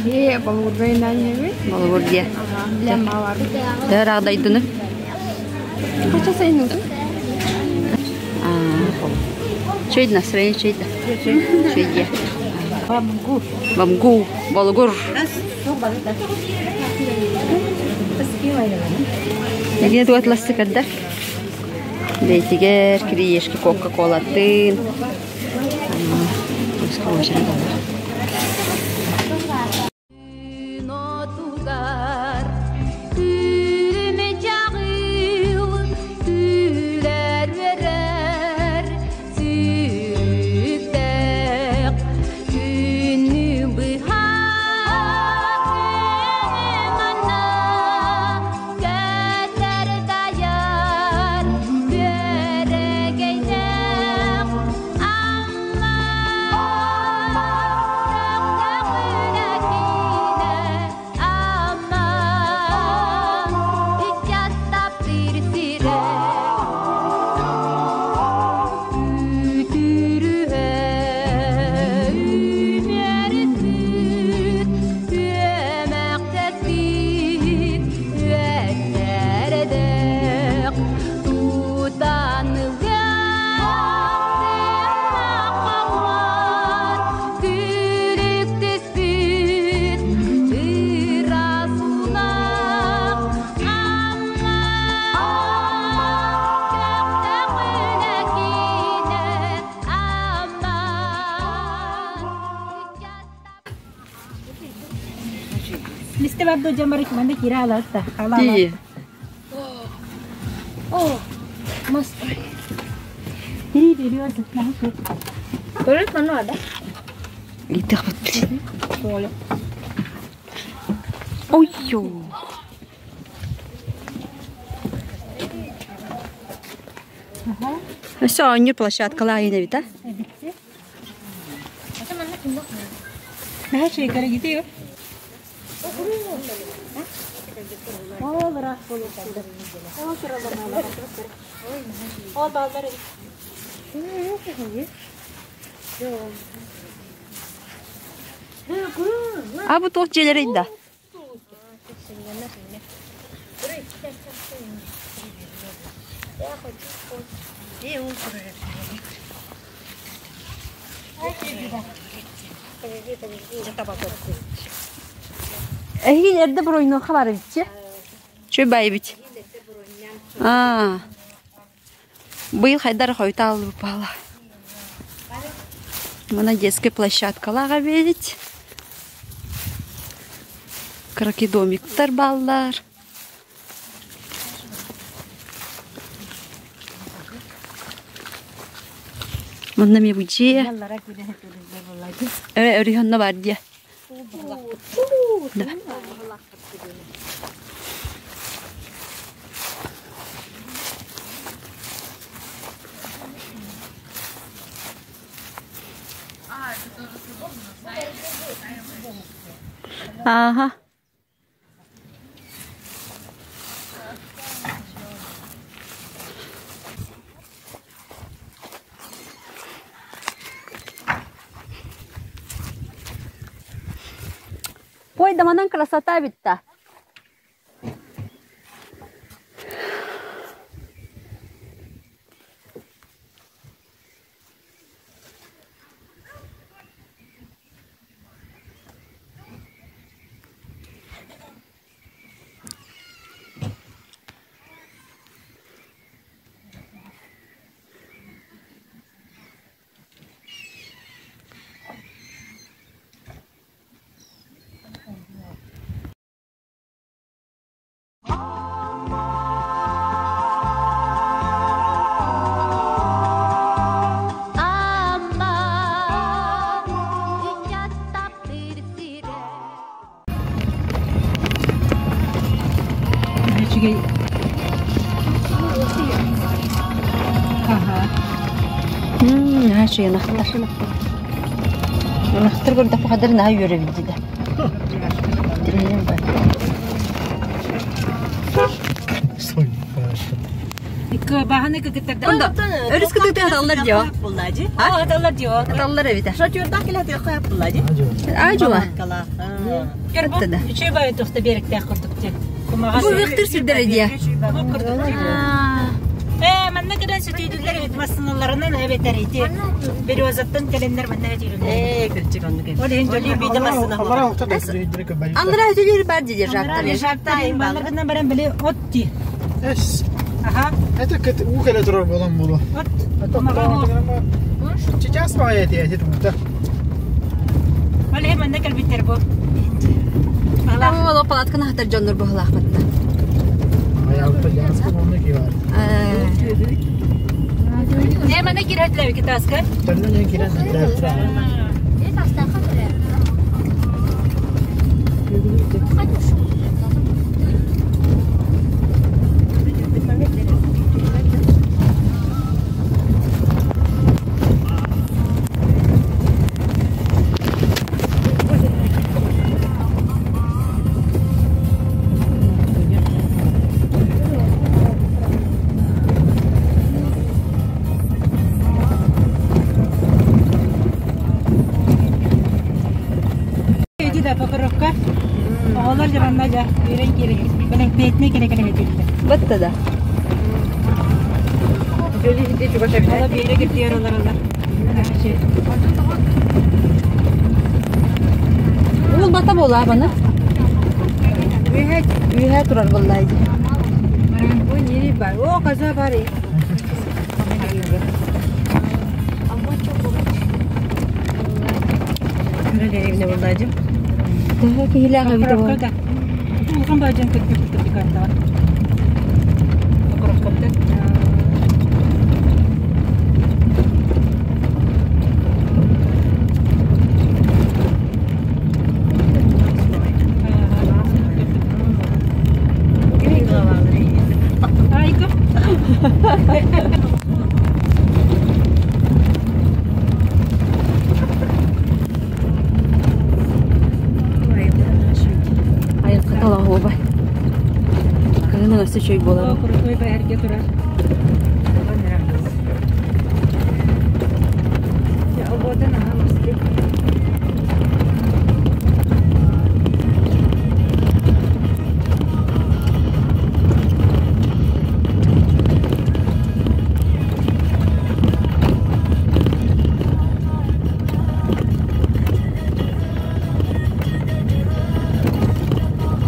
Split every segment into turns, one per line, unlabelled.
Бии Болугурга иннэбит.
Болугур диэ. Төһө ыраах дойдуну?
Хача сайынныбын?
Чөйдүн настроение чөйдө. Чөйдүө.
Бамгу.
Бамгу. Болугур. Эге туатласты кэрдэр. Бэйтигэр кириешки кока-колатын.
Отугар күмэ-дьаҕыл күлэр-үөрэр сүүрүктээх күнү быһа күнү манна көтөр дайар күөрэгэйдээх Амма
Мисте бардо жамарык манда кира алатта.
Тии.
О, мас. Тири бериyor Көрөт ману ада.
Итэхпит. Ой-ё. Өссө оонньуур площадкалаах иин эбит, а?
Наһаа шейкара гитиyo.
А бу туох дьиэлэрий да? Эһиги эрдэ буруйнуохха бар эбитчи. Чүй байбит. Аа. Быйыл хайдар хойутааллыбыт баала. Мына детская площадкалаах эбит. Кыракый домиктар бааллар. Манна эмиэ бу дьиэ. Э, өрүһү онно бар дьиэ. Да. Ааха. Ой, да манан красота битта.
Амма ыччат таптыыр сирэ
Үчүгэй. Аха.
Наһаа үчүгэй ынахтар. Ынахтар көрдөхпө хадыр наһаа үөрэбит дии да. Тириһинэн бар.
Баһаны кытыттарда.
Онда өрүс кытыты аталлар дио.
Аталлар дио.
Аталлар эбитэ.
Шатюрдах келе қойып буллади.
Ажуа.
Көрбү. Үчүй бай тохта беректех курдук те.
Бу вектор сүрдere диye.
Э, манна кыдан сүтүйдүлер бит массыналарынан эбетер ити. Березаттан келеннер манна өтүрүлөр.
Э, кырчык онну кеп.
Ол хин жолу бийде массына.
Андра өтөлөр бар диye жактар.
Жактар маннарынан баран биле от ти.
Эс.
Аха.
Это кыт уу келе турар болан болу.
От.
Сейчас бая дия дит мута.
Ол хин манна келбиттер бу.
Тамам ол палатканы хатар жоннор бу халахматта.
Аялта яска онны ки бар.
Э, манна кирәтләр китаска.
Төннөн не кирен дәфтер.
Иди да покоровка. Оғолар жаманна жа, үйрен керек. Белең бетіне керек керек етілді.
Батта да.
Ола бейре кирдиер олар олар.
Ул бата бола бана. Үйе турар боллайды.
О, каза бар.
Көрө буллади.
Тәһә киләгә бит бу.
Покоровка да. Улхан бажан көткө күттүк карта. Покоровка да. Айка.
Айыл катала хобай. Кыгын өсө чөй болар.
Крутой байерге турар. Оботан аха масты.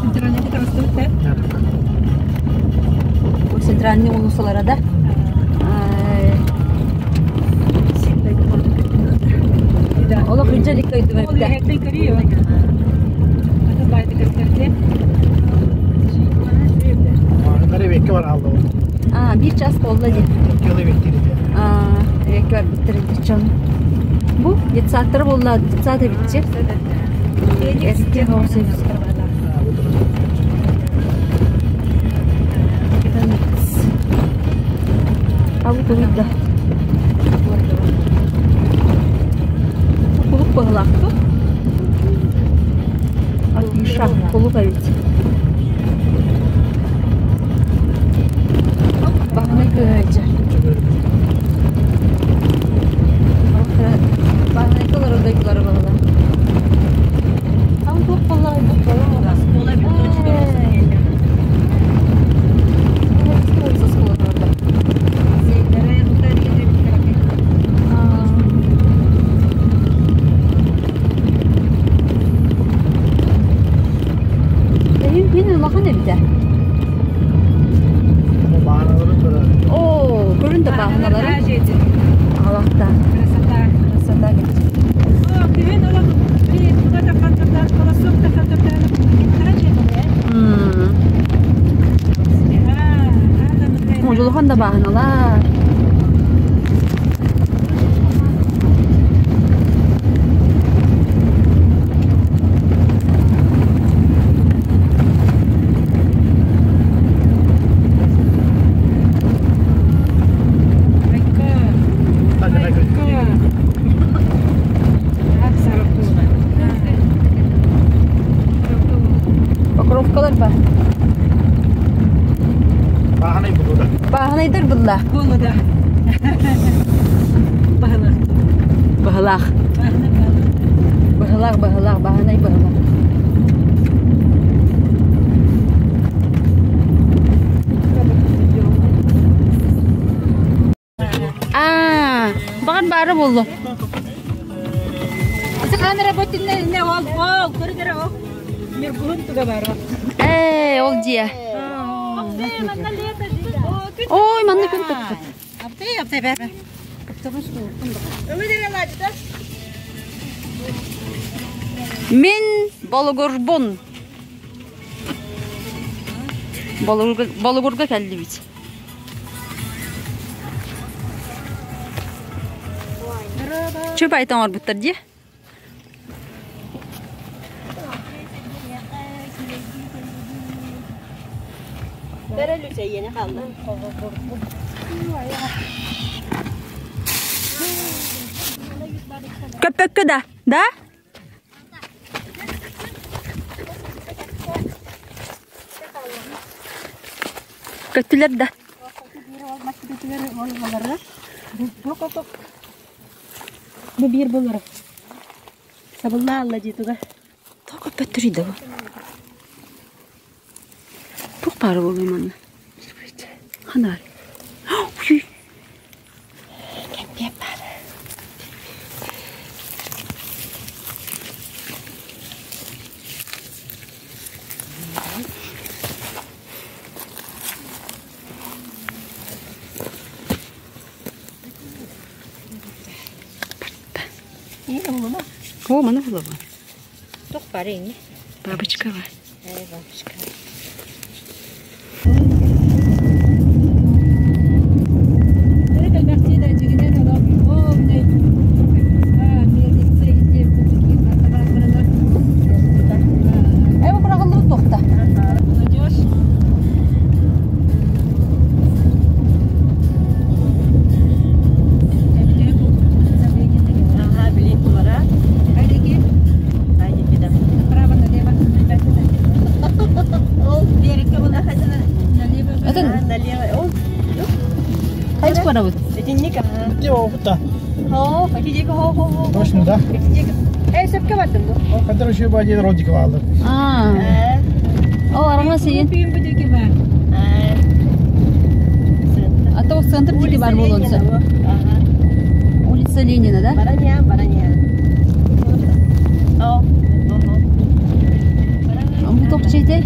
Центральный транспорт,
Бу центральный улусалара да. Олох үджелик көйдү
Ол
бепте.
ехеттен көрüyor. Аты байды көстөрдү.
Аннары бекке бар алды.
А, бир час болду ди.
Келе бекке диде.
А, эки бар биттир чон. Бу детсаттар болду, детсат битчи. Эсте болсо биз. А бу кулук да. Кулук баглакты. Афиша, кулук бит. Бахны көйчө. Бахны кылар дайкылар багла. Там кулук болла, болла.
Ола бит
Бин улахан эбитэ.
Бааналары турар.
Оо, көрүн да бааһыналары. Алахта.
Красота.
Красота кет.
О, күһүн ола туга тапкан турдан, колосок тапкан турдан.
Мужулухан да бааһыналар. Покровкалар бар.
Баһанай булуда.
Бааһынайдар булла.
Буолла да. Баһылах.
Баһылаах.
Баһылах, баһылах.
Баһылаах, баһылаах, бааһынай баһылаах. Аа, баҕар баара буоллу. Ээ, ол дьиэ. Ой, манна күн тыкпыт. Мин Болугурбун. Болугурга кэллибит. Чөп айтан оҥорбуттар дии. Көппөккө да, да? Көттүлэр да.
Бу биир буллара. Сабылла алла дии туга.
Тоҕо көппөттөрүй да бу? Туох баара буолуой манна? Ханаар. Уй!
Кэмпиэт баар.
О, маны булабын.
Туох баар ини?
Бабочка бар.
Ээ, бабочка.
Э, бу быраҕыллыбыт туохта?
Ага, билин туара. Айди беда. Ол берекке була хадына.
Атын
Налево. Ол.
хайдах барабыт?
Итинник.
Где опыта?
Хо, ити хо хо хо.
Точно, да?
Э, сөпкө бардым бу.
О, который еще один родик алды.
Аа.
Э.
Ол арама сиин.
Э.
А то центр диэки бар буолуон сөп.
Ага.
Улица Ленина, да?
Баранья, баранья. О, ого.
Бу туох дьиэтэй?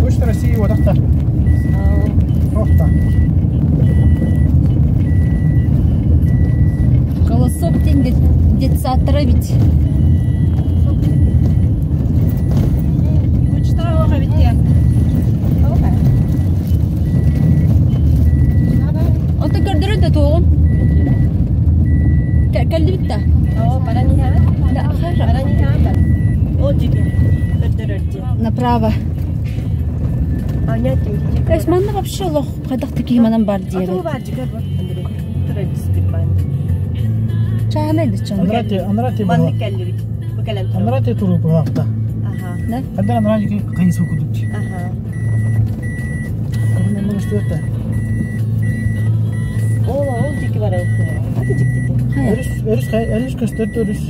Почта России вот так. Охта.
Колосок диэн детсадтара бит. Ото көрдөрөр да туоҕун. Кэллибит да.
О, баранья.
Да, хорошо.
Баранья бар. О, жиги. Көрдөрөр
Направо.
А, нет,
Эс манна вообще лох хайдах такие манан бар
А
диэбит.
то бар жиги бар. Андрей. Турар бан.
Чаһанай да чон.
Анрати, анрати
Манны
было.
кэллибит. Бу кэлэн турар.
Анрати туру было.
Ага.
Да?
Когда анрати кайсы кудук.
Ага.
Ну что это?
Ол, ол жиги бар. Аты жиги деди.
Хайа.
Өрүс, өрүс, өрүс көстөрдү өрүс.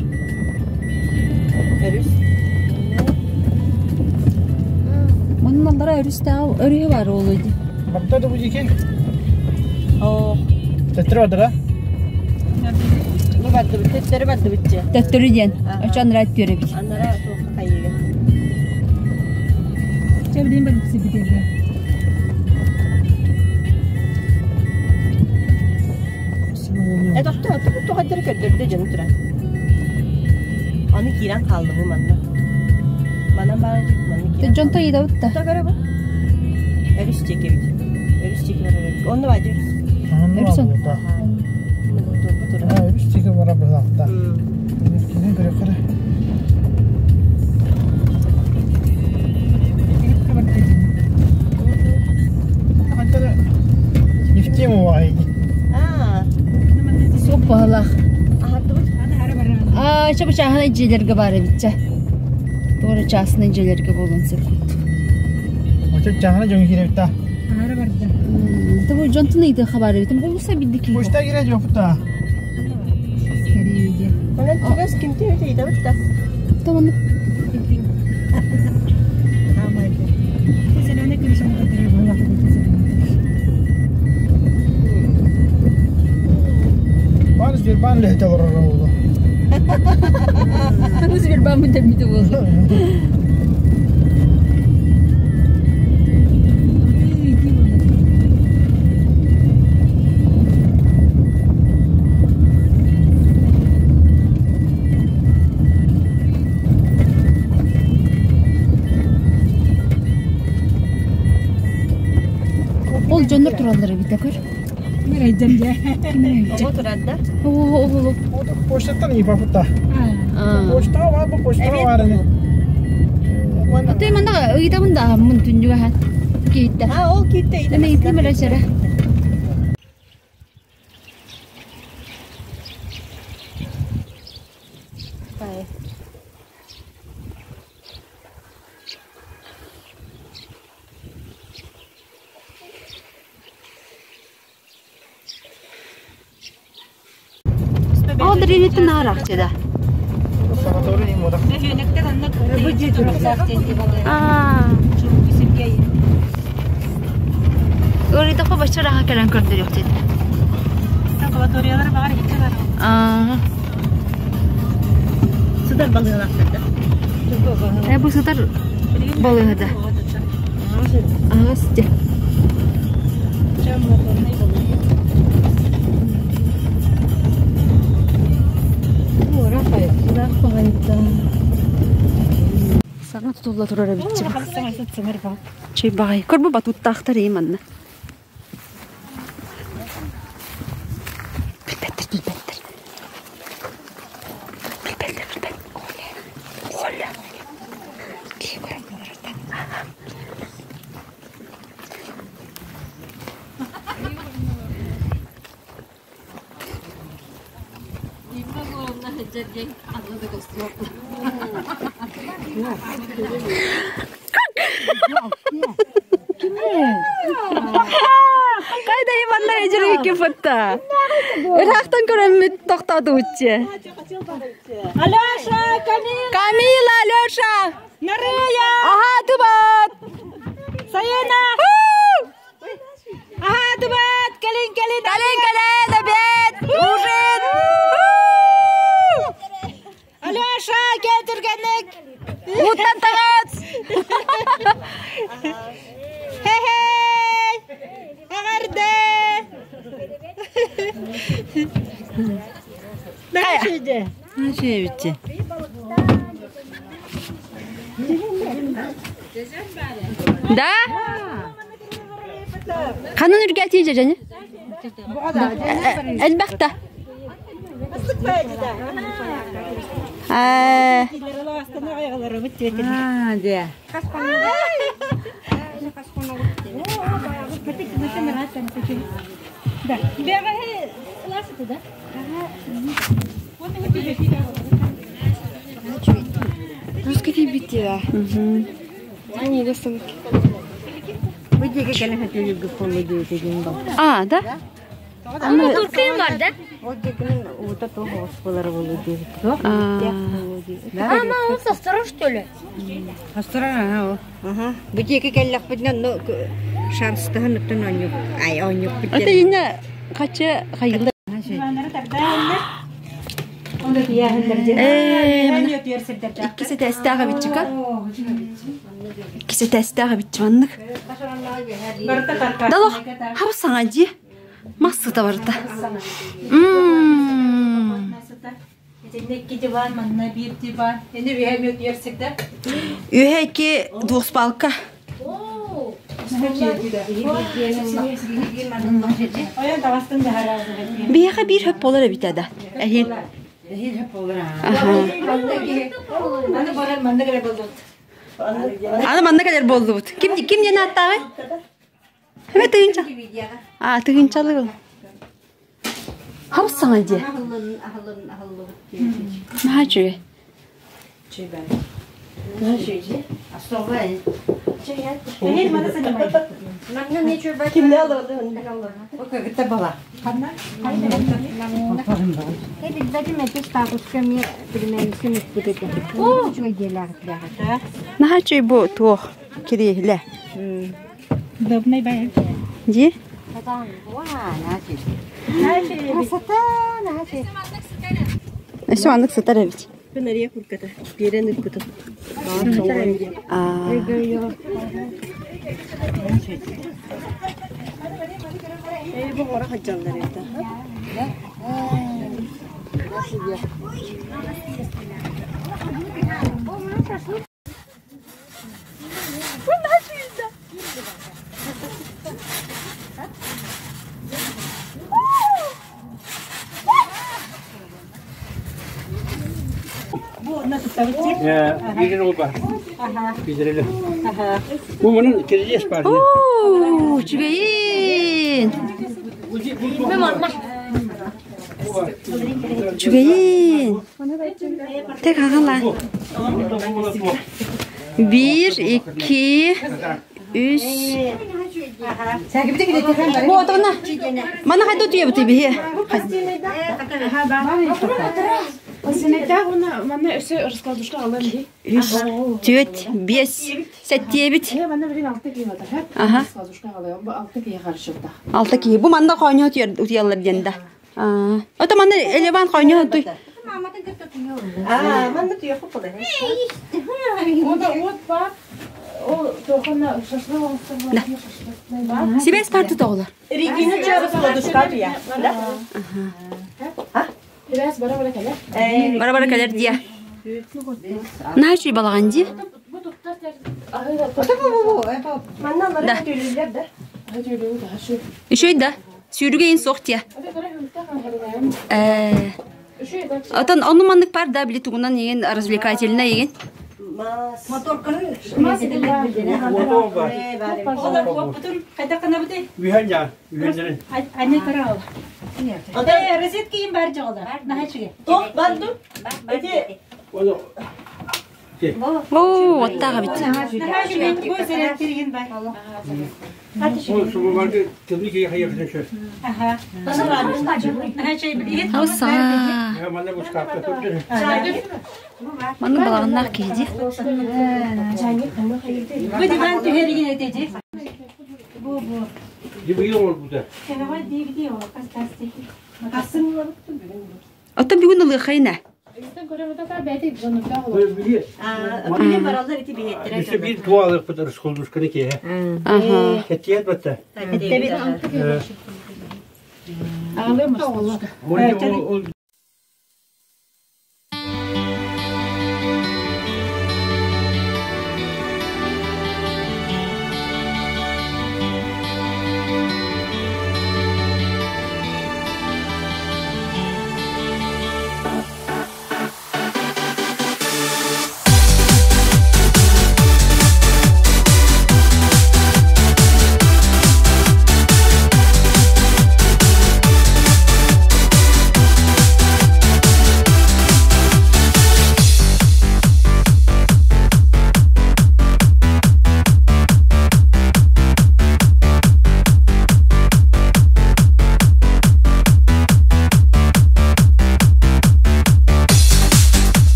Өрүс.
Манын аллара өрүстээ өрүһэ бар ол ди.
Бакта да бу жеке.
О,
Тетре бар да?
бу барды бит, төттөрү барды битче.
Төттөрү диэн.
Аха.
Очон райт көрөбүт.
Анара туох хайыга. Э, тохто, тохто хаддары көрдөрдө жаны тура. Аны киирэн хаалды бу манна. Манан баар манна киирэн.
Дьонто идэбит да.
Тохто көрө бу. Өрүс жеке бит. Өрүс жеке бар өрүс. Онно бар өрүс.
Өрүс он.
Да.
Бу тура.
А, өрүс жеке бара было. Кини көрө көрө. Нефтему ай.
А,
Оччо бу чааһынай дьиэлэргэ баар эбитчэ. Туора чааһынай дьиэлэргэ буолуон сөп.
Оччо чааһынай дьоҥҥо киирэбит да.
Аһара барда.
Тобу дьонтон ыйытыахха баар эбит. Булуса биддики.
Почта киирэ дьоппута.
Скорее
Онон чугас кимтэн ыйытабыт да.
Тоҕону
Зеленый крышаны көрдөрөр буоллахпыт.
Баар Сбербанк үлэһитэ олорор буолуо.
Сбербанк бүтэммитэ буолла. Ол дьоннор тураллар эбитэ көр.
Мирайдам дьэ.
Оҕо турар да?
О, о,
Почтаттан ыйыпапыта. Почта бар, бу почта бар ини.
Ты манна ыйытабын да мун түннүгэ хан. Киитте.
А, ол киитте ыйытабын.
Эме ыйытым эрэ сэрэ. Ол древнеттен аарахчы да.
Санаторий мода.
Бу дьиэ туруктаах диэн
Аа. Ыарыйдахха бачча ыраха кэлэн көрдөрүөхтүт.
Лабораториялар баҕар иһитте бар.
Аа.
Сытар балыылаахтар да.
Э бу сытар балыыһада. Аҕас дьэ. Саҥа тутулла турар эбитчи. Чэй баҕай. Көрбө батуттаахтар ии манна. Билбэттэр, билбэттэр. Билбэттэр, билбэт. Оля. Оля. Киһи көрөн Кайда Иванна эдьири фотта. Ыраахтан көрөммүт тохтоотубутче.
Алеша, Камила!
Камила, Алеша!
Нарыя!
Ага, тубат!
Саяна! Ага, тубат! Кэлин, кэлин!
Кэлин, кэлин, обед! Ужин!
Алеша, кэл түргэнник!
Уттан таҕыс!
Хе-хей! Эҕэрдэ! Наша
Наша Да? Ханан үргэти дьэдьэни? Элбэхтэ. Аа.
Русский бития.
А, да?
Туркайым бар да?
А,
Ама он со второй, что ли?
Бу диэки кэллэхпитинэ онно шанстаһын оттон оонньуук ай оонньуукпут
Это инна хача хайылда. Э, иккиси тестээҕэ биччика. Иккиси тестээҕэ биччи маннык. Далох, хабыс саҥа дьиэ. Массыта барыта. Мм.
Итиннэ икки диван, манна биир диван. Эни үһэ мүөтүөр сирдэ.
Үһэ икки двуспалка.
Ойон таҕастын дьаһара.
Биһиэхэ биир хөп болар эбит да. Эһин. Аха.
Аны барар манна кэлэ болдут.
Аны манна кэлэр буоллубут. Ким ким диэн ааттааҕый? Эбэ тыгынча. А, тыгынчалык. Хабыс саҥа дии. Наһаа үчүгэй.
Кимне алырды?
Наһаа үчүгэй бу туох кириэһилэ.
Удобный бай.
Дии? Өссө маннык сытар эбит.
Кынария курката. Биэрэн ыркыта.
Аа.
Эй, бу гора хаджаллар это.
Биир ол бар. Биирэлэ. Бу мунун кирилиэс бар.
Оо, үчүгэйин. Үчүгэйин. Тек аҕала. Биир, икки, үс. Бу отона. Мана хайда утуйабыт биһи? Үс, түөрт, биэс, сэттиэбит. Аха. Алта киһи. Бу манна хоонньоһо утуйаллар диэн да. Аа. Ото манна Элеван хоонньоһо утуй.
Аа, манна туйаху пола.
Сибээс бар тутоҕулар.
Регина чабыс ладушка туя. Да?
Бара бара кэлэр диэ. Наһаа үчүгэй балаҕан дии.
Манна
Да.
алары төлүллэр да.
Үчүгэй да. Сүүрүгэ иин суох диэ. Ээ. Отон ону маннык бар да били тугунан иин развлекательный иин.
Мас.
Мотор бар.
Олар опытын қайда қанабыты?
Үйен я, үйенлерин.
Анне карал. Э, розетка им бар жоғалар. Нахачыге.
Тох барду. Эти
Оны
Оо, оттаға бит.
Нахачыге бу зарядкерген бар.
Ол супермаркет кемни хайыр шö.
Аха. Нахачы билет.
Хауса.
Я манна бу шкафта турду.
Манны балаҕаннаах киһи дии.
Бу диван түһэригин этеди. Бу бу.
Дибиги ол бу да.
Кровать DVD ол кастасты.
Оттон бүгүн ылыахайна.
Биги.
Аа, биле баралар эти билеттер.
Үстө бир туалык бу расколдушканы ке.
Аха.
Кетиет батта.
Тебит.
Ол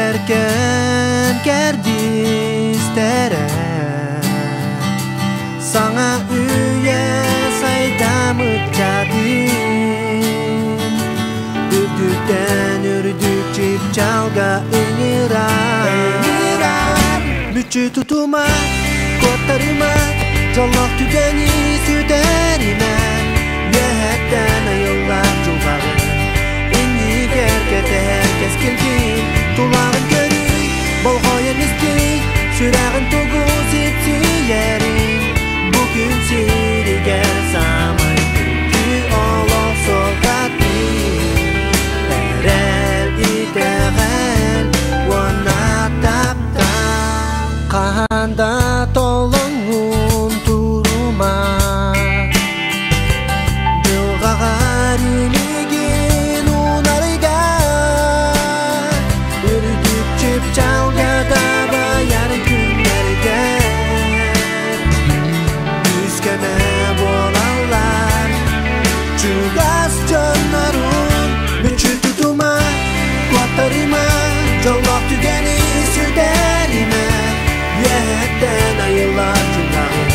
Кэлэр кэм кэрдиистэрэ Саҥа үйэ сайдам ыччатын Үрдүктэн үрдүк чыпчаалга ыҥырар Мүччү тутума, куоттарыма, дьоллоох түгэни сүтэримэ Үөһэттэн айыллар дьылҕаҕын Иннигэр кэтэһэр кэскилгин Тулаҕын көрүй, болҕойон истий Сүрэҕин тугу сипсийэрин Бу күн сиригэр саамай күндү олох суолтатын Эрэл, итэҕэл уонна таптал Хаһан да толоҥҥун турума Дьылҕаҕар илигин унарыга Үрдүк чыпчаалга дабайар күннэргэ Күүскэмэ буолаллар Чугас дьоннорун мүччү тутума Куоттарыма дьоллоох түгэни сүтэримэ Үөһэттэн айыллар дьыллаҕын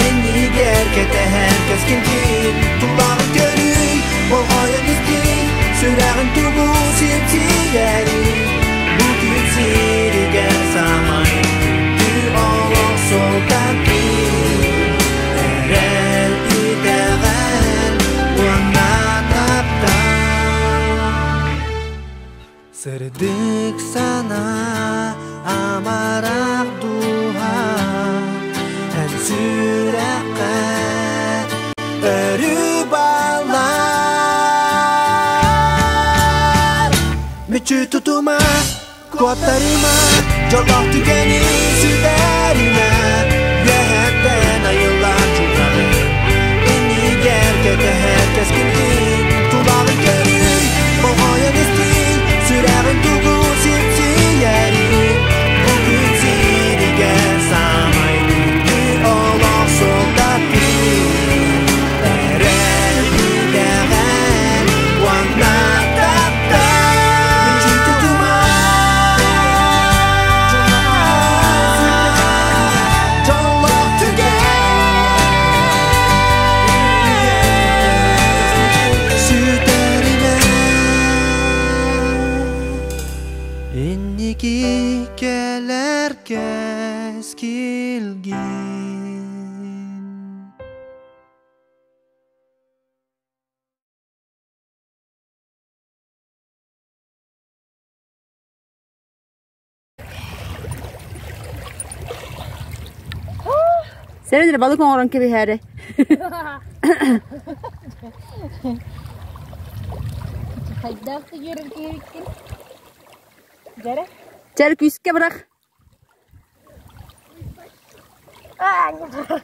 Иннигэр кэтэһэр кэскилгин Тулаҕын көрүй, болҕойон истий Сүрэҕин тугу сипсийэрий Бу күн сиригэр саамай күндү олох суолтатын Эрэл, итэҕэл уонна таптал Сырдык санаа, амарах дууһа Эн сүрэххэр өрүү бааллар Мүччү тутума, куоттарыма, дьоллоох түгэни сүтэримэ Үөһэттэн айыллар чулҕаны Иннигэр кэтэһэр кэскилгин Тулаҕын көрүй, болҕойон истий Сүрэҕин тугу сипсийэрий Бу күн сиригэр саамай күндү олох суолтатын Эрэл, итэҕэл уонна таптал Мүччү тутума Дьоллоох түгэн Сүтэримэ Инники кэлэр кэскилгин
Сэрэнэр балык оҥорон кэбиһээри.
Хайдах түгэрин киһиккин? Дьэрэ?
Чэр күүскэ бырах.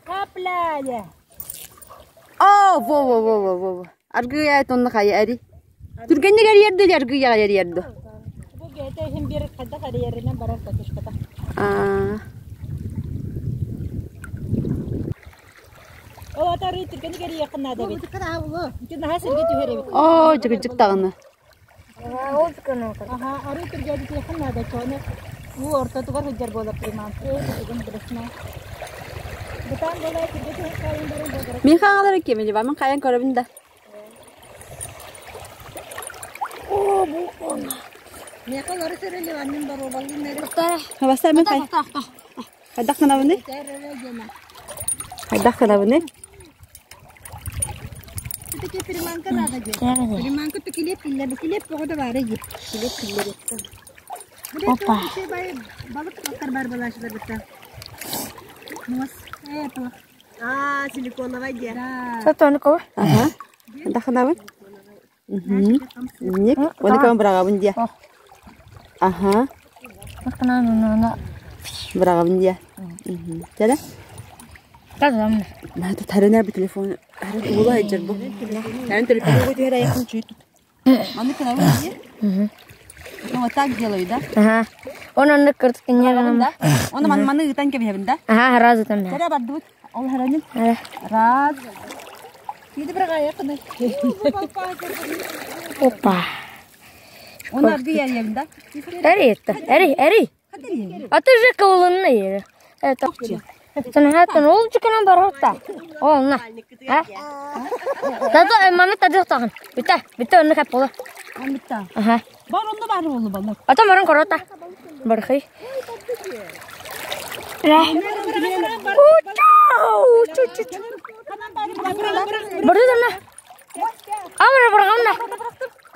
Капляя!
О, во во во во во. Аргыйа тонна хайа эри. Түргэнник эрийэрди аргыйа эрийэрди.
Бу бэйэтэ иһин биэр хайдах эрийэринэн барар катушката.
Аа.
Ол ата арыы түргэнник эрийиэххин наада эбит. Ити наһаа сиргэ түһэр эбит.
Оо, дьыгыдьык даҕаны.
Аха, арыы түргээдитиэххин наада чону уу ортотугар сылдьар буолар приманка тугун билесинэ. Бытаан буолаа сиргэ түһэн хаалан баран болдорор.
Мин хаалар кемели бар, мин хайан көрөбүн да. Хабаса мен хай. Хайдах гынабыный? Хайдах гынабыный?
Все-таки приманка надо делать. Приманка то килеп киллер, килеп тоҕо да баара дии. Килеп киллер. Опа. Балык тохтар бар балашылар битта. Муос. Э, то.
А, силиконовая дия.
Да.
Аха. Хайдах гынабын? Ник, оны кем быраҕабын диэ. Аха. Быраҕабын диэ. Чэ Наһаа тарына бу телефон харын уола сылдьар бу. Эн телефон түһэр айахын чуйт. Маннык гынабын дии. Ну вот так делаю, да?
Ага. Он оннук кырдык
Быраҕабын да? Оны маны маны ыытан кэбиһэбин да?
Ага, сразу там.
Чэ бардыбыт. Ол харанын. Раз.
Киди быраҕайа кыны.
Опа.
Onu bir yer yerinde.
Эри это. Эри, эри. А ты же колонна Это. Сен ол чуканан баратта. Ол на. А? Тата маны тадык тагын. Битә, битә онны кап була.
Bitti.
Аха.
Бар onda бар oldu bana.
Ата марын карата. Бархай. Барды да. Амра барган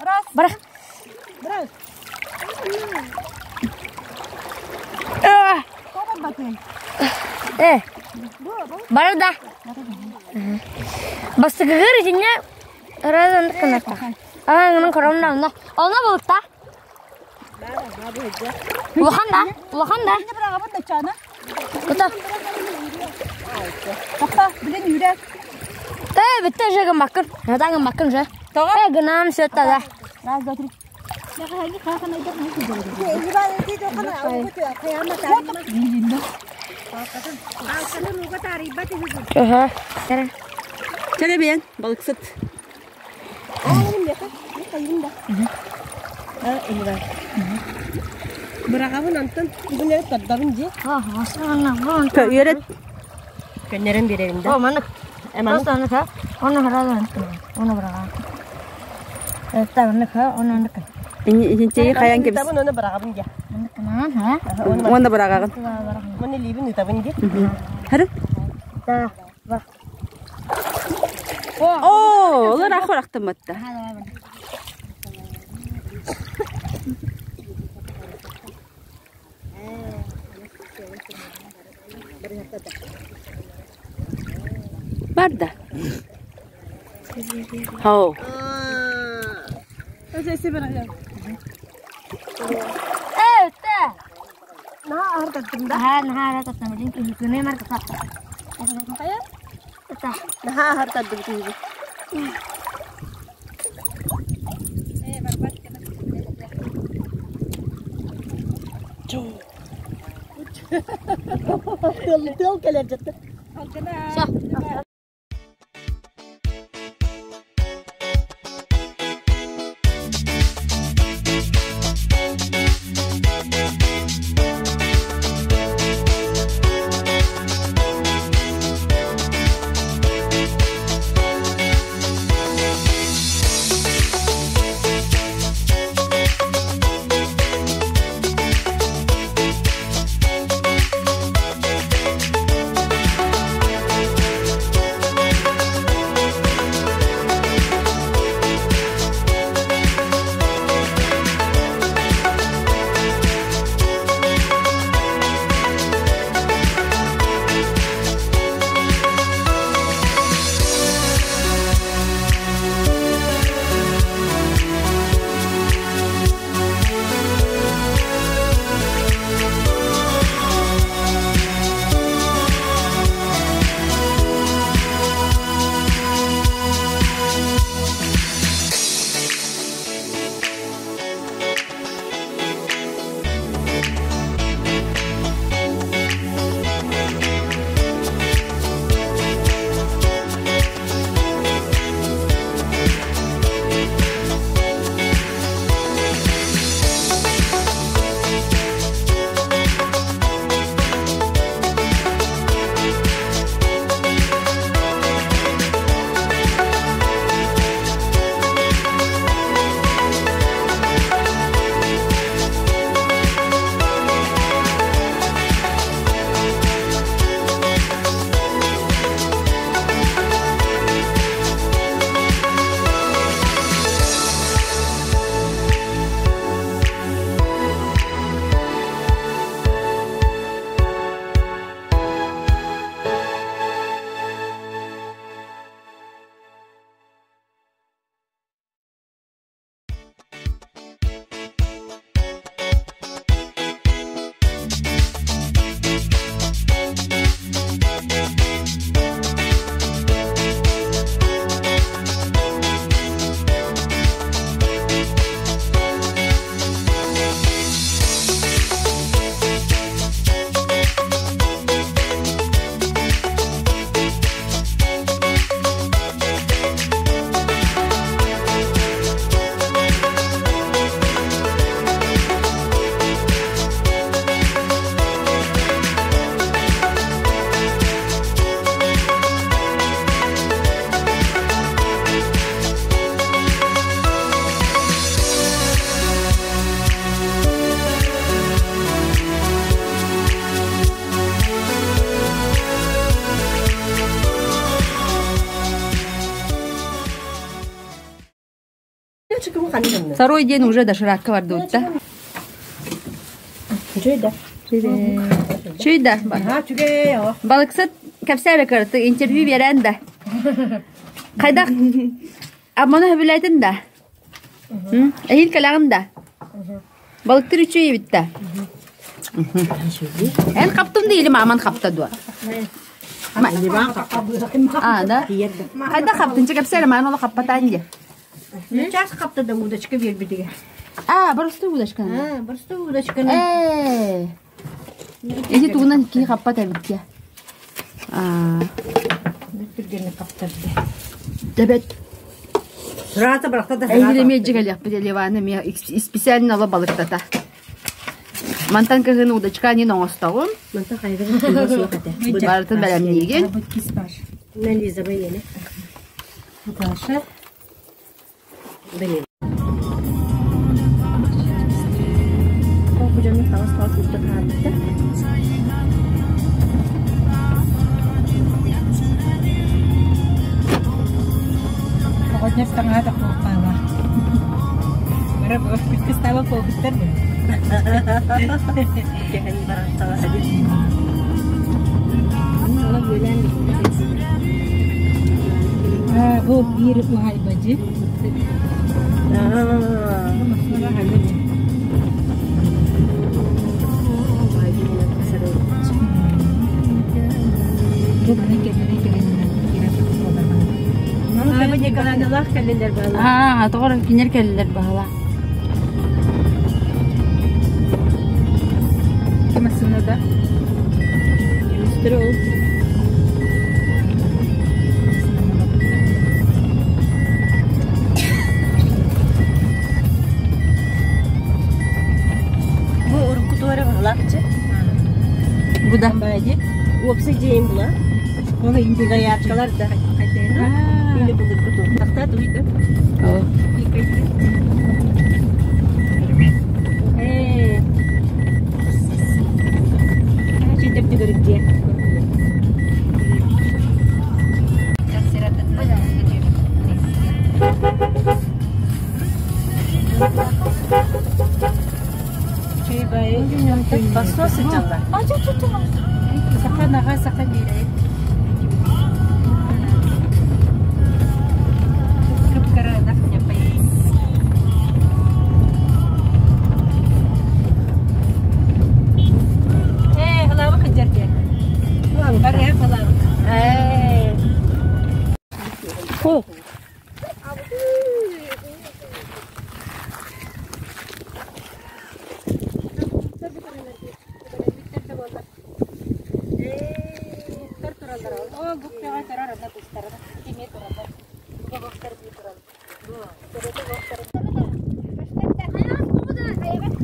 Раз.
Бар.
Bırak. Tamam bakayım.
Э. Барда. Бастыгыр җиңә разан кыната. Аңның коромна онда. Онда булта. Улахан да, улахан да.
Ne bırakabın da çağına.
Бута.
Hatta bilen yürek.
Э, битте жегем бакын. Натангын бакын же. Э, гынам сөтта да.
Раз, два, три.
Аха.
Чere бен балыксыт.
Bırakabın antın. Bu ne tadabın diye.
А, асана, вон.
Үйрет. Көннәрен берерим да.
О, маны.
Эманы.
Просто аны ха. Оны харадан. Оны барага. Это аны ха, оны аны.
Инчеyi каян кебис.
Табın onu bırakabın diye.
Аны кынан, ха.
Онда барагагын.
Bunu libin tabın diye.
Хары.
Да. Бар.
О, олар ахыр актыматта. Бар да. Хау.
Ötesi bırakacağım.
Э, та.
Ne ağır tattım da.
Ха, нахара татна, блин, күнә марка та. Та.
Ne ağır tattım kızı. Tıl keler cattı.
Всё.
Второй день уже доширакка бардыбыт да. Чүй да. Балыксыт кэпсээбэ кыраты интервью биэрэн да. Хайдах Амманы хөбүлээтин да? Эһиил кэлэҕин да? Балыктыр үчүгэй эбит да? Эн хаптым да или мааман хапта дуо? А, да? Хайда хаптын? Чэ кэпсээ эрэ, маан олох хаппатаан дии.
Час хапта да удочка биэрбитигэ.
А, боростуой удочка.
А, боростуой удочка.
Э. Ити тугунан киһи хаппат эбит дии. А.
Түргэнник хаптарды.
Дебет.
Сразу барахта да.
Эһиги эмиэ дьигэлиэхпит Ливана эмиэ специально ала балыктата. Мантан кыһын удочка анин оҥостоҕун.
Мантан хайдах суох этэ.
Барытын бэлэмниигин.
На Лиза бэйэне.
Наташа.
Блин. Бу дьону таҥас-таҥас укта таһаарбыттар.
Оҕонньор таҥаһа да куоппаала. Бара кыстаабат буолбуттар бу.
Кэһэн баран таҥаһа
Бу биир уһайбадьы.
Аа, тоҕор кинилэр кэллилэр баһыла.
Массыынада.
Бу урукку туора баһылаахчы.
Бу да.
Уопсай дьиэм була. Дояркалар да. Или былыргы ту. Тахта туйда. Ээ. Читеп тигерик дьиэ. Бассо сылдьаллар.
Саха наҕа саха биэрэ. Кып-кыра ынах ньапай. Ээ, халаабы кыдьар диэн. Барыа халаабы.
Ээ.
Хо.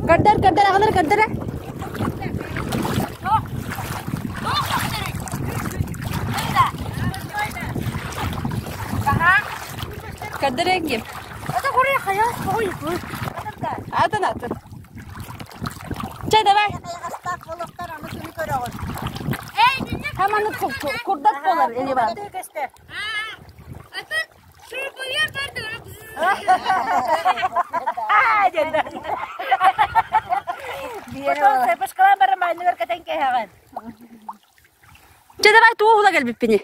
Көрдөр, көрдөр, аҕалар көрдөрө. Көрдөрө ким? Атын атын. Чэ, давай. Хаманы курдат болар, Эливан. Чэ, давай туу ула кэлбиппини.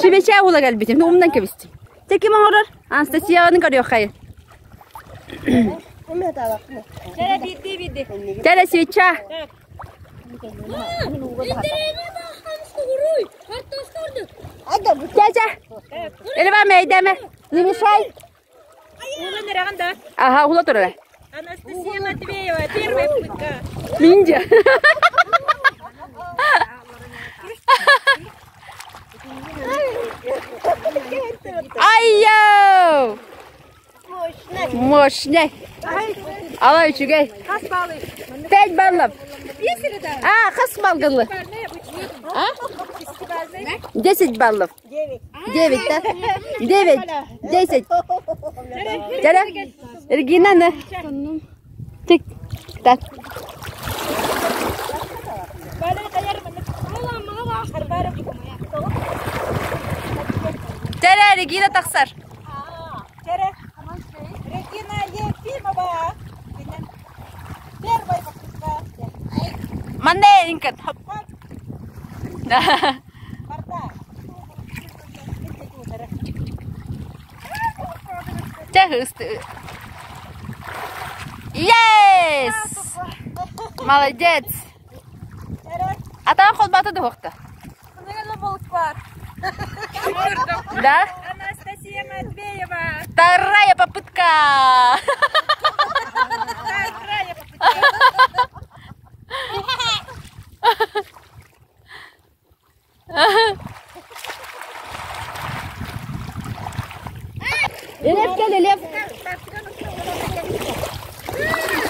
Чибечээ ула кэлбитим, умнан кэбистим. Чэ, ким оҥорор? Анастасияны көрүөххайын. Чэ, свеча. Чэ, чэ. Элива мэйдэмэ. Не мешай. Ага, ула турара.
Анастасия Матвеева, первая попытка.
Миндя. Айо! Мощный. Алай үчүгэй. Пять баллов. А, хас балгылы. А? 10 баллов. 9, да? 9, 10. Чара, Регина, на. Тик, так. Чара, Регина тахсар.
Ефимова. Первая попытка.
Манна инкет. Yes! Молодец! Атаан холбаата да Да?
Анастасия Матвеева.
Вторая попытка!
Вторая попытка.
Лев кел, Лев.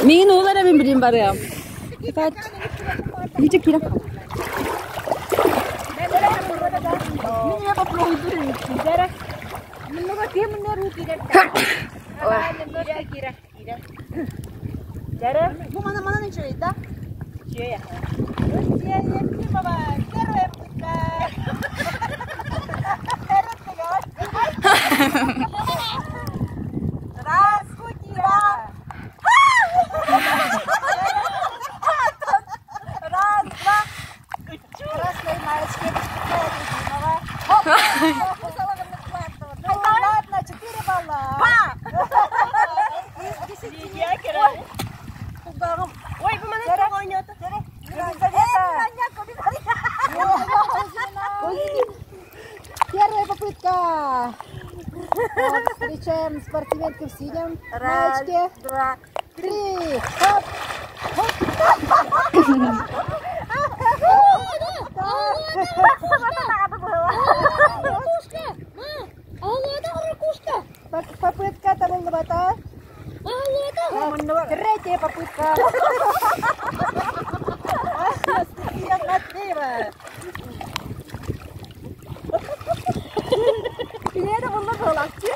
Мин уулара мин билим барыам. Ичи кира.
Бу мана мана ничего, да? Ефимова, первая попытка. Раскутила. Раз, два. Красной маечке Ефимова. Ну ладно, 4 балла. Из 10.
Ой, бу мана тоҕо ойноту.
Первая попытка. Так, встречаем спортсменку в синем маечке.
Два.
Три. Хоп. Хоп. Попытка табыллыбата. Третья попытка. Анастасия Матвеева. Лера булла буолааччы.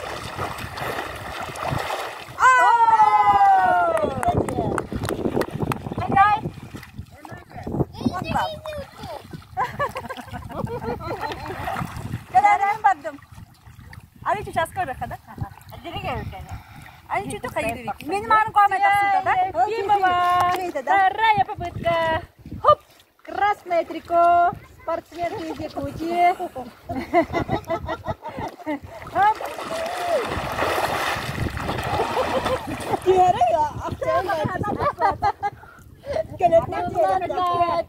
Кэлэрэн бардым. Ары чуть аскар да? Ани чуть хайыр. Мен марын кома тапсыта, да? Ефимова. Вторая попытка.
Хоп! Красное трико. Спортсменка из Якутии. Хоп!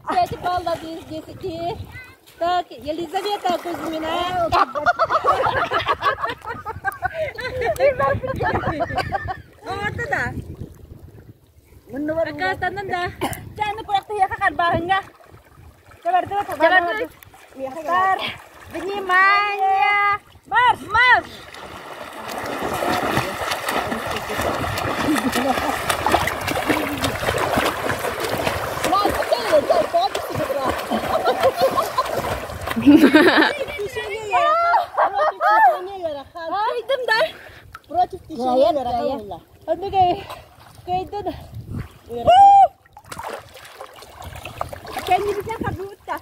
Пять баллов из 10. Так, Елизавета Кузьмина. Вот да. Акастанан да. Чаны куракты яка карбаһыңга. Жабарды. Внимание! Марш, марш! Кыйдым да.
Против течения.
Андыгай. Кыйдым. Kendimize kabutta.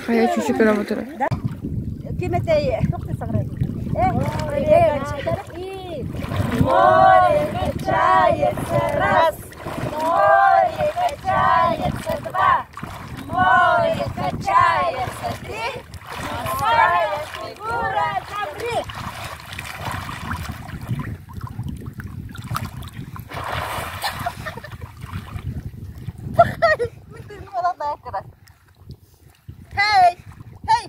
Хайа чүчү көрө отура.
Море качается раз, море качается два, море качается три, морская фигура замри. Хей! Хей!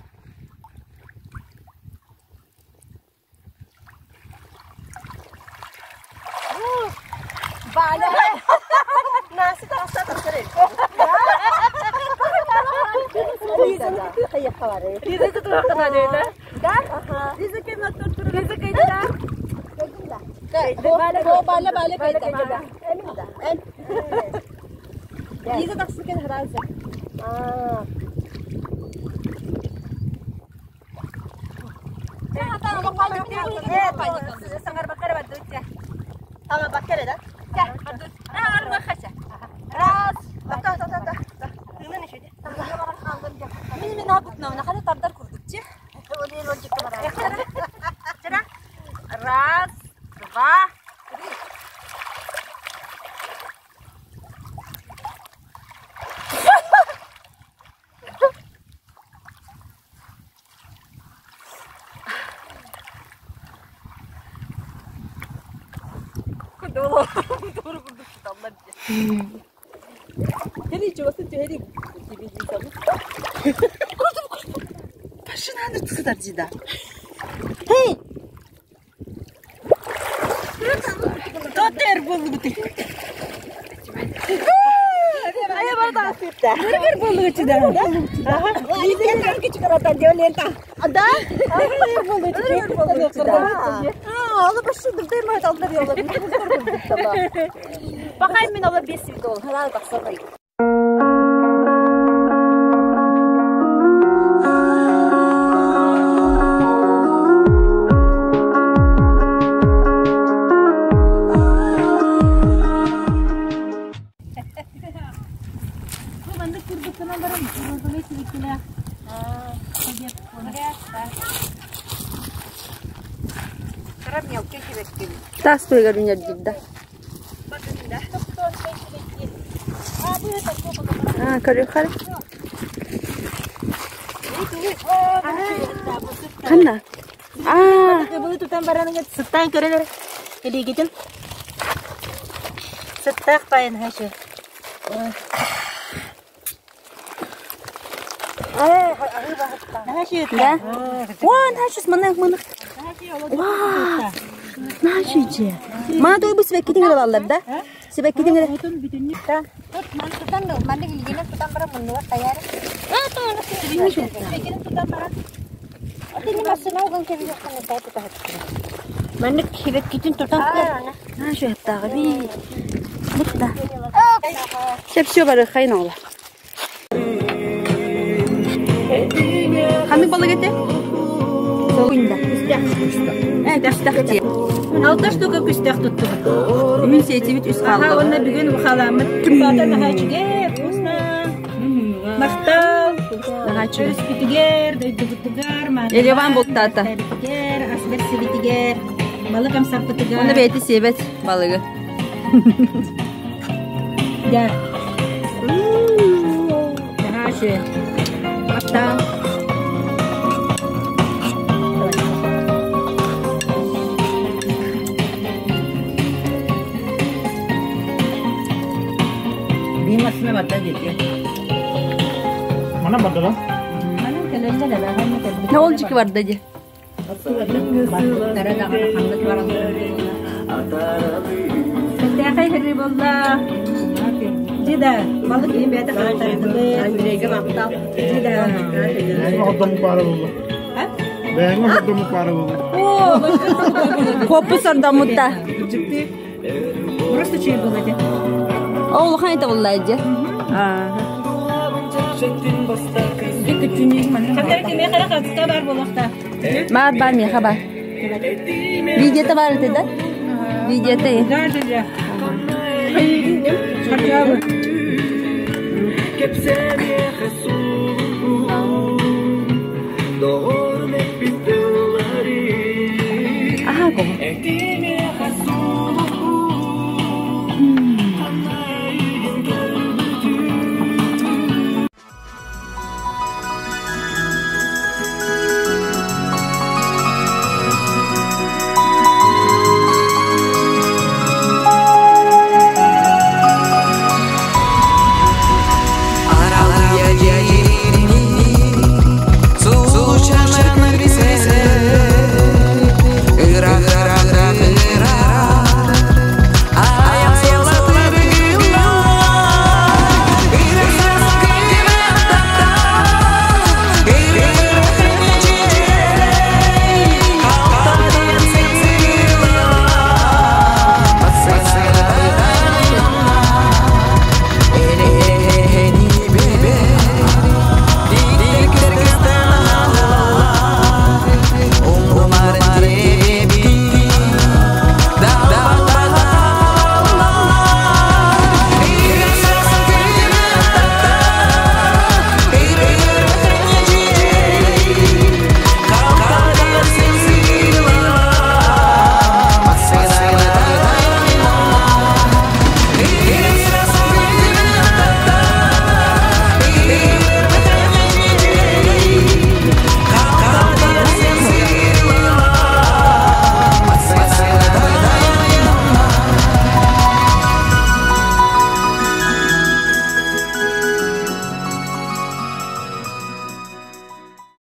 Раз, два, три. Тас туйгар үнердирда. А, көрү хар. Ханна. А,
Былы тутан бараныгыт сыттан көрөлөр. Элигитин. Сыттаах пайын хашы.
Да? Вон, хашыс мана мана. Ва! Нашиче. Мана той бу себеккитин алалар да? Себеккитин эле. Нашу хаттагы би. Бутта. Шепшө бары хайна ола. Ханнык балык эте? Куйнда. Күстәк ти.
Алта штука күстәк туттук.
Мин сетибит үс
Аха,
калды.
онна бүгүн ухаламыт. Бата нахачыге, вкусно. Мактал.
Нахачы.
Өрүспүтүгер, дойдубутугар,
Ереван болттата.
Битигер, асбер сибитигер, балык амсаппытыгар.
Оны бейти себет балыгы.
Я. Нахачы. Мактал.
Mana бардыла?
Ne olacak var dedi.
Тәхәй хәрри булла. Жида, балык иң бәтә хаттардылы. Жида.
Ордому пары болду. Бәңі ордому пары болду.
Копы сордамутта.
Просто чай было де.
Ол хан это буллайды.
Хаттар кеме хара хатта бар булакта.
Бар бар меха бар. Видеота бар еді да? Видеота.
Да, жида. Хотя бы.
Аха, кого?